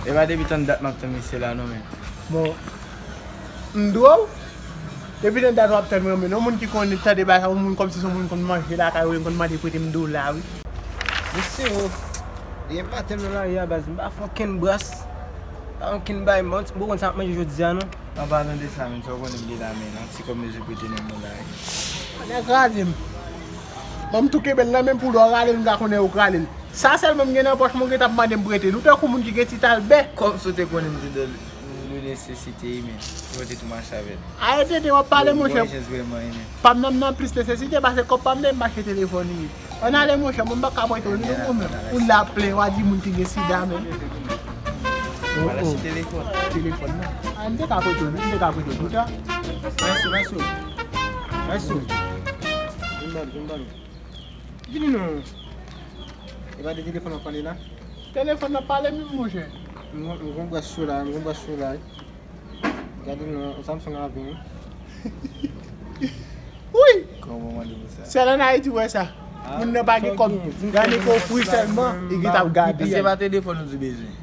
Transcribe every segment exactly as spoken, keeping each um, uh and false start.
E pa depi tann dat m ap tann misye la non, men. Bon, m dwe w. Depi tann dat w ap tann mwen, men yon moun ki konn tande bagay sa, yon moun kòmsi se yon moun konn manje lakay ou, yon konn mande prete m dola, wi. Mesye, o, depi m pa tann nan lari a, baz, m pa fè okenn bras. Pa okenn bay, men ti bo konn sa m ap manje jodi a, non. An palan de sa, menm sa w konnen m gen la, men yon ti kòb m bezwen prete nan men w la, wi. Nèg kraze m. Ban m tou kenbe l nan men m pou lè w rale l, m ka konnen ou k rale l. Sa sèlman m gen nan pòch mwen, ou gentan ap mande m prete l. Ou tankou moun ki gen ti talbè. Kòm si w te konnen m te nan nesesite, wi, men. Ou te tou mache avè l. Arete de w ap pale, monchè. Mwen jis vrèman, wi, men. Pa m nan, nan plis nesesite, pase kòb pa m, men m achte telefòn, wi. Ann ale, monchè, mwen m pa ka prete w, non, mwen menm. Ou la plen, w a di moun ki gen sida, men. Ou pral achte telefòn. Telefòn nan. A, m te ka prete w, wi, m te ka prete w, wi. Mèsi, mèsi. Mèsi. Vin ba nou, vin ba nou. Vini non. E pa de telefòn w ap pale la? Telefòn nan pale menm, monchè. M gon, m gon bras cho la, m gon bras cho la. Gade non, Samsung a ven. Wi! Kòman w mande pou sa? Sèl ann Ayiti w wè sa. Ah, moun nan pa gen kòb. Gade ko fri sèlman, li gentan ap gade. Èske se pa telefòn ou di bezwen?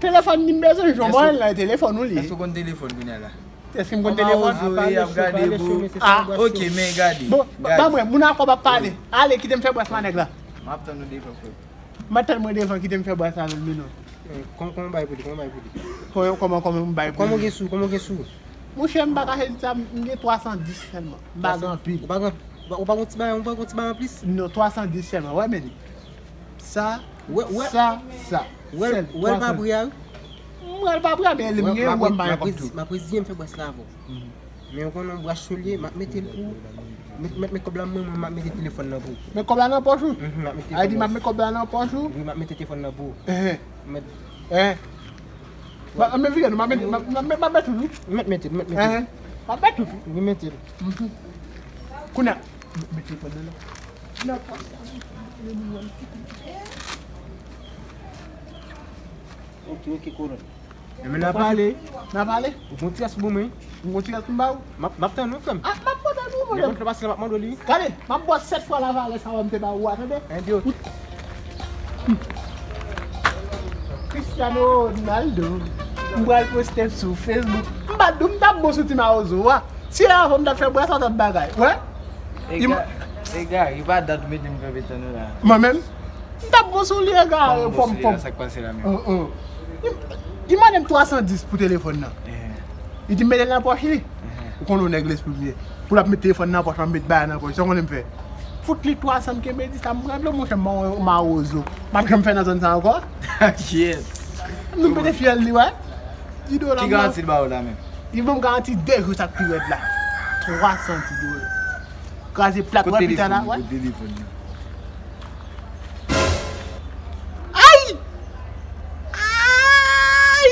Telefòn ni m bezwen, jwenn mwen nan telefòn ou li. Èske w konn telefòn kounye a la? Èske m konn telefòn? Ap ap gade pou. Ah, ok, men gade. Bon, ba mwen, moun ak kòb ap pale. Ale, kite m fè bras manèg la. M ap tann ou devan, frè. M ap tann mwen devan, kite m fè bras avè l, men non. Kòman, kòman w bay pou li? Kòman w bay pou li? Kòman, kòman, kòman m bay pou li? Kòman w gen sou? Kòman w gen sou? Monchè, m pa kache di sa, m gen twa san dis sèlman. M pa gen anpil. Ou pa gen, ou pa gen ti bagay, ou pa gen ti bagay anplis? Non, twa san dis sèlman. Wè, men li. Sa, sa, sa. Wè l pa pri a, wi. M wè l pa pri a, men li m gen, wè m pa gen kòb tou. M ap reziye m fè bras la avè w. Men ou konnen yon bras cho l ye, m ap mete l pou ou. Met, met, met kòb la nan men mwen, m ap mete telefòn nan pou ou. Met kòb la nan pòch ou? Mhm, m ap mete telefòn nan. A di m ap met kòb la nan pòch ou? Wi, m ap mete telefòn nan pou ou. Ehe. Met. Ehe. Ba, men vire non, m ap met, m ap, m ap, m ap met tout, wi. Met, mete, met, mete. Ehe. M ap met tout, wi. Wi, mete. Mhm. Kounye a, met telefòn nan la. Nan pòch la. Ok, ok, kolòn. Enben, n a pale. N a pale? Ou gon ti rès pou mwen? M gon ti rès pou m ba ou? M ap, m ap tann ou, frè m. Ah, m ap kontan nou, mwen. Nenpòt lè pase la, m ap mande w li. Gade, m ap ba w sèt fwa la valè sa w a m te ba ou a, tande? Enben, ok. Cristiano Ronaldo. M pral poste sou Facebook. M pa t di w m t ap bon sou ti mawozo a. Si avan m t ap fè bras, sa w t ap bagay. Wè? E Gary, pa dat ou mete m kanpe tann ou la. Mwen menm? M t ap bon sou li, e Gary, fò m pòm. Sa k pase la menm? Li mande m twa san dis pou telefòn nan. Li di m mete l nan pòch li. Ou konnen yon nèg lespri m ye. Pou l ap met telefòn nan pòch, m ap met bagay nan pòch. Sa w konnen m fè? Fout li twa san, m kenbe di sa, m pran dlo, monchè, m mawozo. M ap janm fè nan zòn sa ankò. Yes. Nou mete fyèl li, wè. Di dola. Ki garanti l ba ou la menm? Li ban m garanti de jou, sa k pi rèd la. Twa san ti dola. Kraze plat, wè pita la, wè. Kote telefòn nan? Ay! Ay!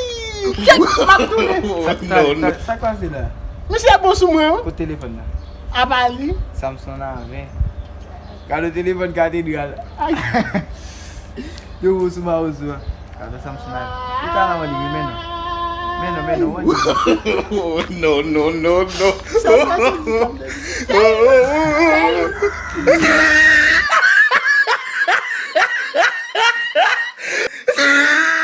Kèt, m ap tounen. Sa k pase la? Misye bon sou mwen, wi. Kote telefòn nan? Apa li? Samsung a ven. Gade telefòn katedral. Ay. Yo bon sou mawozo a. Gade Samsung a. Ou ka nan wè li, men non. Men non, men non, wè li. Oh, no, no, no, no. Sa w pase, sa w pase.